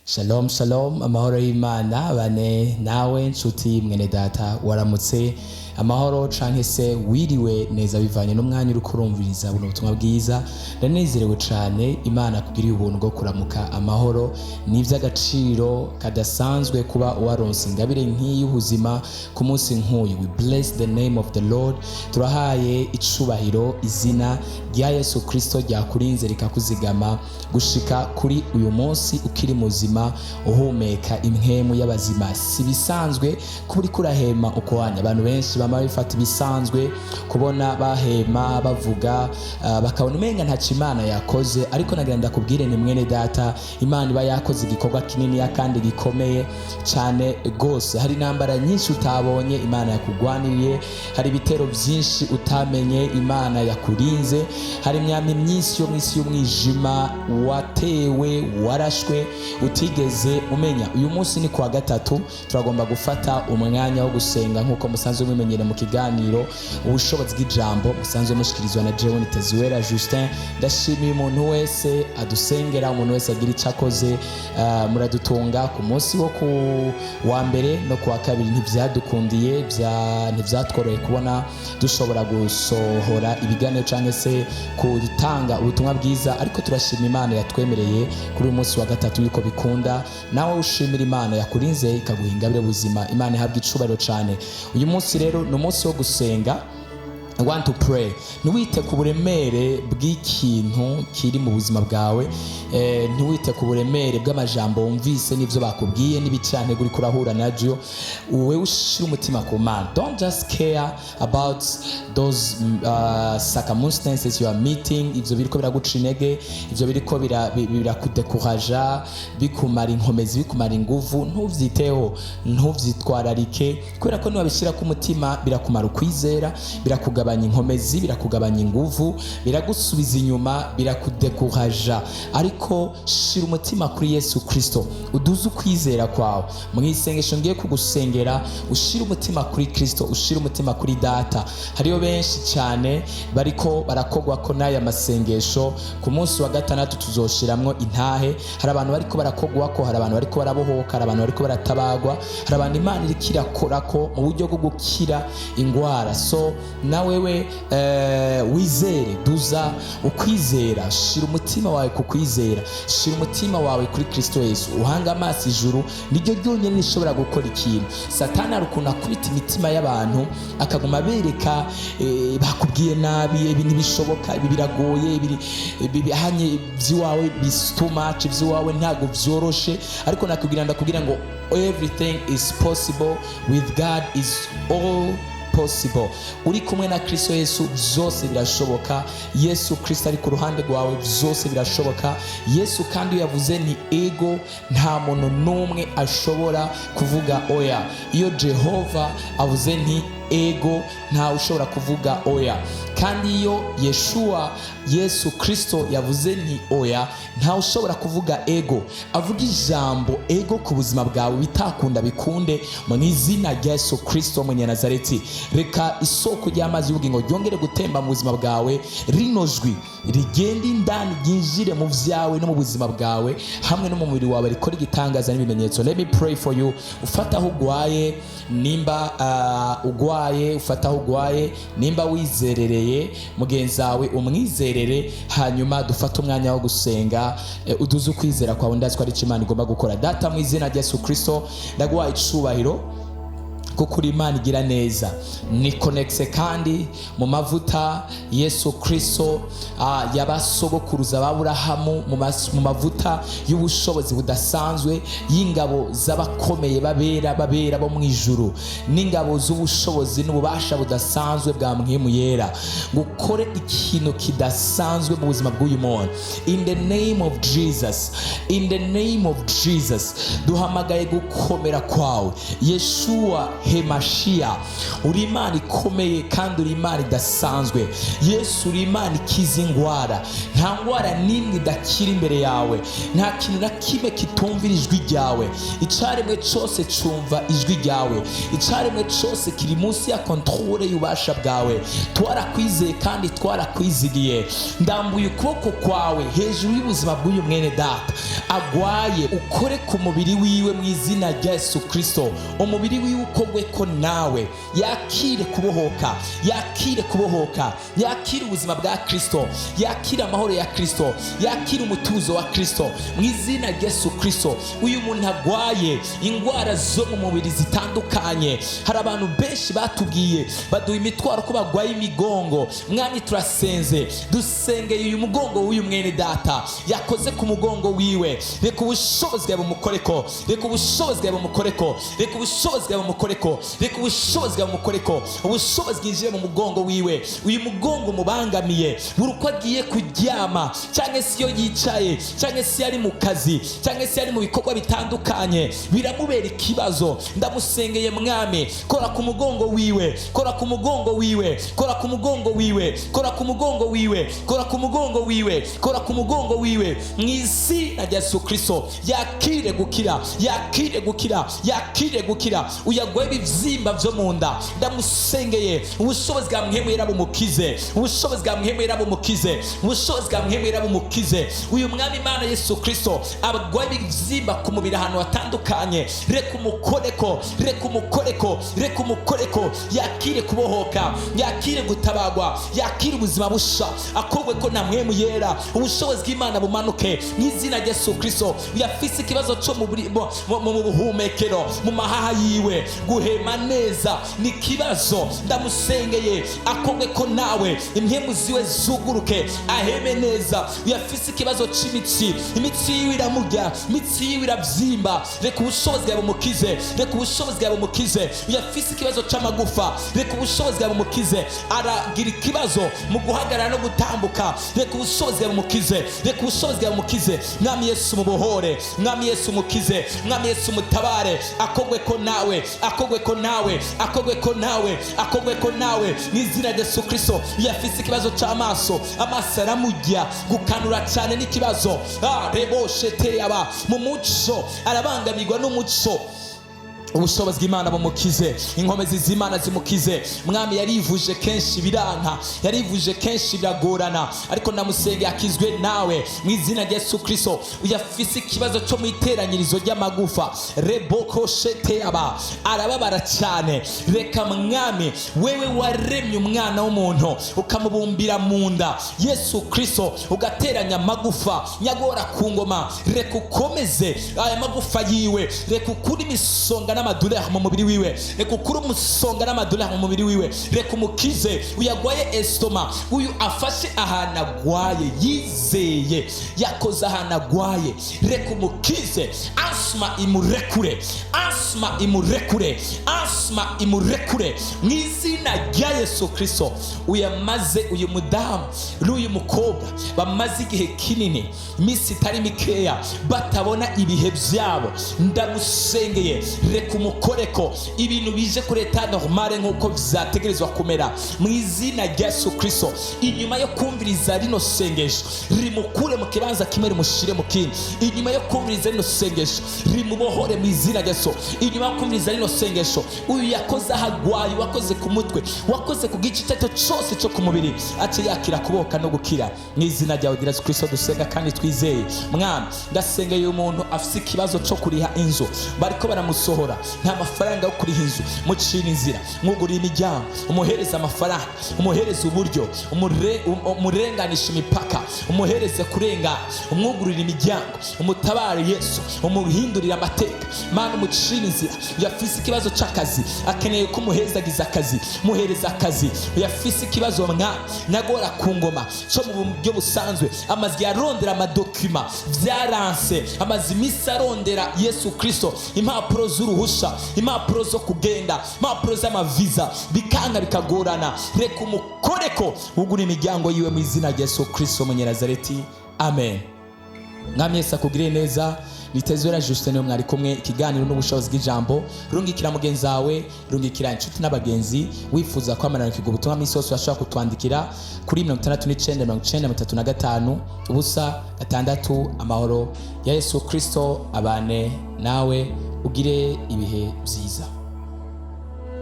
Shalom shalom, amahoro y'Imana bane nawe nshuti mwene data. Waramutse amahoro canke se wiriwe neza, bivanye n'umwanya uriko urumviriza buno butumwa bwiza. Ndanezerewe cane Imana kugiriye ubuntu bwo kuramuka amahoro. Ni ivy'agaciro kadasanzwe kuba waronse ingabire nk'iy'ubuzima ku munsi nk'uyu. We bless the name of the Lord. Turahaye icubahiro izina rya Yesu Kristo ryakurinze, rikakuzigama gushika kuri uyu munsi, ukiri muzima, uhumeka impwemu y'abazima. Si bisanzwe kuba uriko urahema uko wanya. Abantu benshi bama bifata ibisanzwe kubona bahema, bavuga, bakabona umenga ntaco Imana yakoze. Ariko nagira ndakubwire ni mwene data, Imana iba yakoze igikorwa kininiya kandi gikomeye cyane gose. Hari intambara nyinshi utabonye Imana yakugwaniriye, hari ibitero byinshi utamenye Imana yakurinze, hari imyami myinshi yo mu isi y'umwijima watewe, warashwe, utigeze umenya. Uyu munsi ni kuwa gatatu, turagomba gufata umwanya wo gusenga nk'uko musanzwe mumenyere mu kiganiro Ubushobozi bw'Ijambo, musanzwe mushikirizwa na Jewe Niteziwera Justin. Ndashimiye umuntu wese adusengera, umuntu wese agira icyo akoze. Muradutunga ku munsi wo ku wa mbere no ku wa kabiri ntibyadukundiye, ntibyatworoheye kubona dushobora gusohora ibiganiro cyangwa se gutanga ubutumwa bwiza, ariko turashima Imana yatwemereye kuri uyu munsi wa gatatu yuko bikunda. Nawe ushimira Imana yakurinze, ikaguha ingabire buzima. Imana ihabwa icubahiro cyane. Uyu munsi rero ni umunsi wo gusenga. I want to pray. Ntiwite ku buremere bw'ikintu kiri mu buzima bwawe, ntiwite ku buremere bw'amajambo wumvise n'ibyo bakubwiye n'ibicantege uriko urahura navyo. Wewe ushira umutima ku Mana. Don't just care about those circumstances you are meeting, ivyo biriko biraguca intege, ivyo biriko birakudekuraja, bikumara inkomezi, bikumara inguvu. Ntuvyiteho, ntuvyitwararike, kubera ko niwabishyira ku mutima birakumara ukwizera, birakugabanya inkomezi, birakugabanya inguvu, biragusubiza inyuma, birakudekuraja. Ariko shira umutima kuri Yesu Kristo, uduze ukwizera kwawe. Mu isengesho ngiye kugusengera, ushire umutima kuri Kristo, ushire umutima kuri Data. Hariyo benshi cyane bariko barakogwa ko n'aya masengesho. Ku munsi wa gatandatu tuzoshiramwo intahe. Hari abantu bariko barakogwa ko, hari abantu bariko barabohoka, hari abantu bariko baratabagwa, hari abantu Imana iriko irakorako mu buryo bwo gukira ingwara. So na wewe wizere, duza ukwizera, shira umutima wawe ku kwizera, shira umutima wawe kuri Kristo Yesu, uhanga amaso ijuru, niryo ryonyine rishobora gukora ikintu. Satani hari ukuntu akubita imitima y'abantu, akaguma abereka bakubwiye nabi, ibi ntibishoboka, ibi biragoye, ibi bihanye iby'iwawe is too much, iby'iwawe ntabwo byoroshe. Ariko nakubwira, ndakubwira ngo everything is possible with God, is all possible. Uri kumwe na Kristo Yesu byose birashoboka. Yesu Kristo ari ku ruhande rwawe, byose birashoboka. Yesu kandi iyo yavuze ni ego, nta muntu n'umwe ashobora kuvuga oya. Iyo Jehova avuze nti ego, ntawe ushobora kuvuga oya. Kandi iyo Yeshuwa, Yesu Kristo, yavuze nti oya, ntawe ushobora kuvuga ego. Avuga ijambo ego ku buzima bwawe, bitakunda bikunde, mu izina rya Yesu Kristo Munyanazareti. Reka isoko ry'amazi y'ubugingo ryongere gutemba mu buzima bwawe. Rino jwi rigende indani, ryinjire mu vyawe no mu buzima bwawe hamwe no mu mubiri wawe, rikora igitangaza n'ibimenyetso. Let me pray for you. Ufata aho ugwaye, nimba ugwaye, ufata aho ugwaye. Nimba wizerereye mugenzi wawe, umwizerere, hanyuma dufate umwanya wo gusenga. Uduze ukwizera kwawe, ndazi ko ari icyo Imana igomba gukora. Data, mu izina rya Yesu Kristo, ndaguhaye icubahiro kuko uri Imana igira neza. Ni konekise kandi mu mavuta Yesu Kristo y'abasogokuruza b'Aburahamu, mu mavuta y'ubushobozi budasanzwe y'ingabo z'abakomeye babera bo mu ijuru, n'ingabo z'ubushobozi n'ububasha budasanzwe bwa Mpwemu Yera, ngo ukore ikintu kidasanzwe mu buzima bw'uyu muntu. In the name of Jesus, in the name of Jesus, duhamagaye gukomera kwawe Yeshuwa. Healing, healing, healing. Hemashia, uri Imana ikomeye kandi uri Imana idasanzwe. Yesu, uri Imana ikiza ingwara. Nta ngwara n'imwe idakira imbere yawe, nta kintu na kimwe kitumvira ijwi ryawe. Icaremwe cose cumva ijwi ryawe, icaremwe cose kiri munsi ya contrôle y'ububasha bwawe. Twarakwizeye kandi twarakwizigiye. Ndambuye ukuboko kwawe hejuru y'ubuzima bw'uyu mwene data agwaye, ukore ku mubiri wiwe mu izina rya Yesu Kristo. Umubiri wiwe ukogwe ko nawe, yakire kubohoka, yakire kubohoka, yakire ubuzima bwa Kristo, yakire amahoro ya Kristo, yakire umutuzo wa Kristo mu izina rya Yesu Kristo. Uyu muntu agwaye ingwara zo mu mubiri zitandukanye, hari abantu benshi batubwiye, baduha imitwaro ko bagwaye imigongo. Mwami, turasenze, dusengeye uyu mugongo w'uyu mwene data yakoze ku mugongo wiwe. Reka ubushobozi bwawe bumukoreko, reka ubushobozi bwawe bumukoreko, reka ubushobozi bwawe bumukoreko, reka ubushobozi bwawe bumukoreko, ubushobozi bwinjire mu mugongo wiwe. Uyu mugongo mubangamiye, buri uko agiye kuryama, cyangwa se iyo yicaye, cyangwa se iyo ari mu kazi, cyangwa se iyo ari mu bikorwa bitandukanye, biramubera ikibazo. Ndamusengeye, Mwami, kora ku mugongo wiwe, kora ku mugongo wiwe, kora ku mugongo wiwe, kora ku mugongo wiwe, kora ku mugongo wiwe, kora ku mugongo wiwe mu izina rya Yesu Kristo. Yakire gukira, yakire gukira, yakire gukira. Uyagwaye ibibyimba byo mu nda, ndamusengeye, ubushobozi bwa Mpwemu Yera bumukize, ubushobozi bwa Mpwemu Yera bumukize, ubushobozi bwa Mpwemu Yera bumukize. Uyu Mwami Imana Yesu Kristo agwaye ibibyimba ku mubiri ahantu hatandukanye, reka umukoreko, reka umukoreko, reka umukoreko, yakire kubohoka, yakire gutabagwa, yakire ubuzima busha, akogwe ko na Mpwemu Yera, ubushobozi bw'Imana bumanuke mu izina rya Yesu Kristo. Uyafise ikibazo cyo mu buhumekero, mu mahaha yiwe, guhema neza ni ikibazo, ndamusengeye akogwe ko nawe, impwemu ziwe zuguruke, aheme neza. Uyafise ikibazo cy'imitsi, imitsi yiwe iramurya, imitsi yiwe irabyimba, reka ubushobozi bwawe bumukize, reka ubushobozi bwawe bumukize. Uyafise ikibazo cy'amagufa, reka ubushobozi bwawe bumukize. Aragira ikibazo mu guhagarara no gutambuka, reka ubushobozi bwawe bumukize, reka ubushobozi bwawe bumukize. Mwami Yesu, mubohore. Mwami Yesu, mukize. Mwami Yesu, mutabare, akogwe ko nawe, akogwe ko nawe, akogwe ko nawe, akogwe ko nawe mu izina rya Yesu Kristo. Yafise ikibazo cy'amaso, amaso aramujya, gukanura cyane n'ikibazo, reboshete aba mu muco, arabangamirwa n'umuco, ubushobozi bw'Imana bumukize, inkomezi z'Imana zimukize. Mwami, yarivuje kenshi biranka, yarivuje kenshi biragorana, ariko ndamusenge akizwe nawe mu izina rya Yesu Kristo. Uyafise ikibazo cyo mu iteranyirizo ry'amagufa, rebokoshete aba arababara cyane, reka Mwami, wewe waremye umwana w'umuntu ukamubumbira mu nda, Yesu Kristo, ugateranya amagufa, nyagora ku ngoma, reka ukomeze aya magufa yiwe, reka ukure imisonga n'amaduleur mu mubiri wiwe, reka ukure umusonga n'amaduleur mu mubiri wiwe, reka umukize. Uyagwaye estomac, uyu afashe ahantu agwaye, yizeye yakoze ahantu agwaye, reka umukize, asma imurekure, asma imurekure, asma imurekure mu izina rya Yesu Kristo. Uyamaze uyu mudamu n'uyu mukobwa bamaze igihe kinini, iminsi itari mikeya, batabona ibihe byabo, ndamusengeye, reka umukoreko, ibintu bije kuri état normale nk'uko vyategerezwa kumera mu izina rya Yesu Kristo. Inyuma yo kumviriza rino sengesho, rimukure mu kibanza kimwe rimushire mu kindi. Inyuma yo kumviriza rino sengesho, rimubohore mu izina rya Yesu. Inyuma yo kumviriza rino sengesho, uyu yakoze aho agwaye, wakoze ku mutwe, wakoze ku gice icyo ari cyo cyose cyo ku mubiri, ace yakira kubohoka no gukira mu izina ryawe Yesu Kristo dusenga kandi twizeye. Mwami, ndasengeye uyu muntu afise ikibazo cyo kuriha inzu, bariko baramusohora, nta mafaranga yo kuriha inzu. Mucira inzira, mwugurira imiryango, umuhereze amafaranga, umuhereze uburyo, umurenganisha imipaka, umuhereze kurengana, umwugurira imiryango, umutabare Yesu, umuhindurire amateka. Mana, umucira inzira. Yafise ikibazo c'akazi, akeneye ko umuhezagiza akazi, muhereza akazi. Yafise ikibazo, mwa nyagora ku ngoma, cyo mu buryo busanzwe, amaze arondera amadocuments vyaranse, amaze iminsi arondera, Yesu Kristo, impapuro z'uruhusha, impapuro zo kugenda, impapuro z'amaviza, bikanga, bikagorana, reka umukoreko, wugure imiryango yiwe mu izina rya Yesu Kristo Munyenazareti, amen. Mwami Yesu akugirire neza. Nitezwera Justin niwe mwari kumwe. Ikiganiro n'ubushobozi bw'ijambo. Rungikira mugenzi wawe, rungikira inshuti n'abagenzi. Wifuza kwamaranukirwa ubutumwa minsi yose, urashobora kutwandikira kuri 69 90 35 0 6. Amahoro ya Yesu Kristo abane nawe, ugire ibihe byiza.